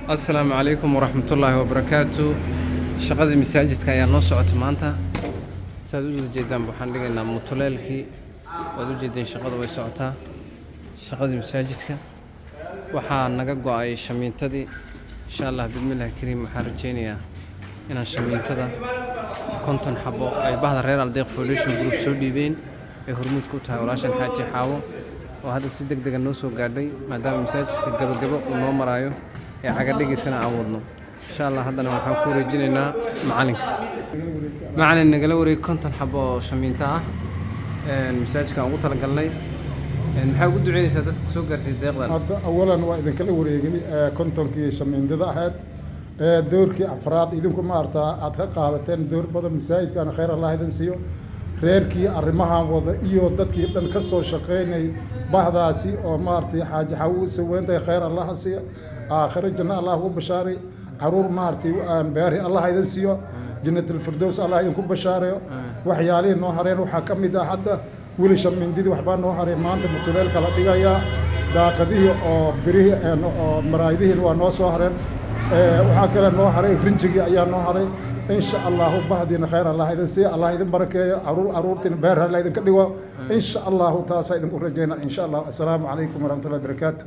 Asalaamu calaykum waraxmatullaahi wabarakaatu. Shaqadii masaajidka ayaa noo socota maanta. Saad u wada jeedaan, waxaan dhigaynaa mutuleelkii. Waad u jeedeen, shaqada way socotaa. Shaqadii masaajidka waxaa naga go'ay shamiintadii. Insha Allah, bismillahi kariim, waxaan rajeynayaa inaan shamiintada 50 xabo ay bahda reer Aldeeq Foundation Group soo dhiibeen, ay hormuud ku tahay walaashan Xaaji Xaawo, oo hadda si deg dega noo soo gaadhay, maadaama masaajidka gabagabo uu noo maraayo ee cagadhigiisana aan wadno, insha Allah. Haddana waxaan ku wareejinaynaa macalinka. Macalin, nagala wareeg 50 xabo oo shamiinto ah masaajidka aan ugu talagalnay. Maxaa ugu duceynaysaa dadka kusoo gaarsiiyay deeqdan? Hadda awalan waa idinkala wareegay 50-kii shamiindada ahayd ee doorkii afraad idinku maarata aad ka qaadateen door badan masaajidkana. Khayr Allah idin siiyo. Reerkii arrimahan wada iyo dadkii dhan ka soo shaqaynay bahdaasi oo maaragtay Xaaji Xawo u saweyntahay, khayr Allah ha siiyo, aakhiro janno Allah ugu bashaaray, caruur maaragtay aan beeri Allah idin siiyo, Jannatul Firdows Allah idinku bashaareeyo. Waxyaalihii noo hareen waxaa ka mid ah hadda weli shamiindidii waxbaa noo haray. Maanta mutuleelka la dhigayaa, daaqadihii oo birihii oo maraayadihiin waa noo soo hareen. Waxaa kale noo haray rinjigii ayaa noo haray, insha Allahu. Bahdiina khayr Allah idin siiya, Allah idin barakeeyo, caruur caruurtiina beer Allah idinka dhigo, insha Allahu. Taasaa idinku rajaynaa, insha Allah. Assalaamu calaykum waraxmatullahi wabarakaatu.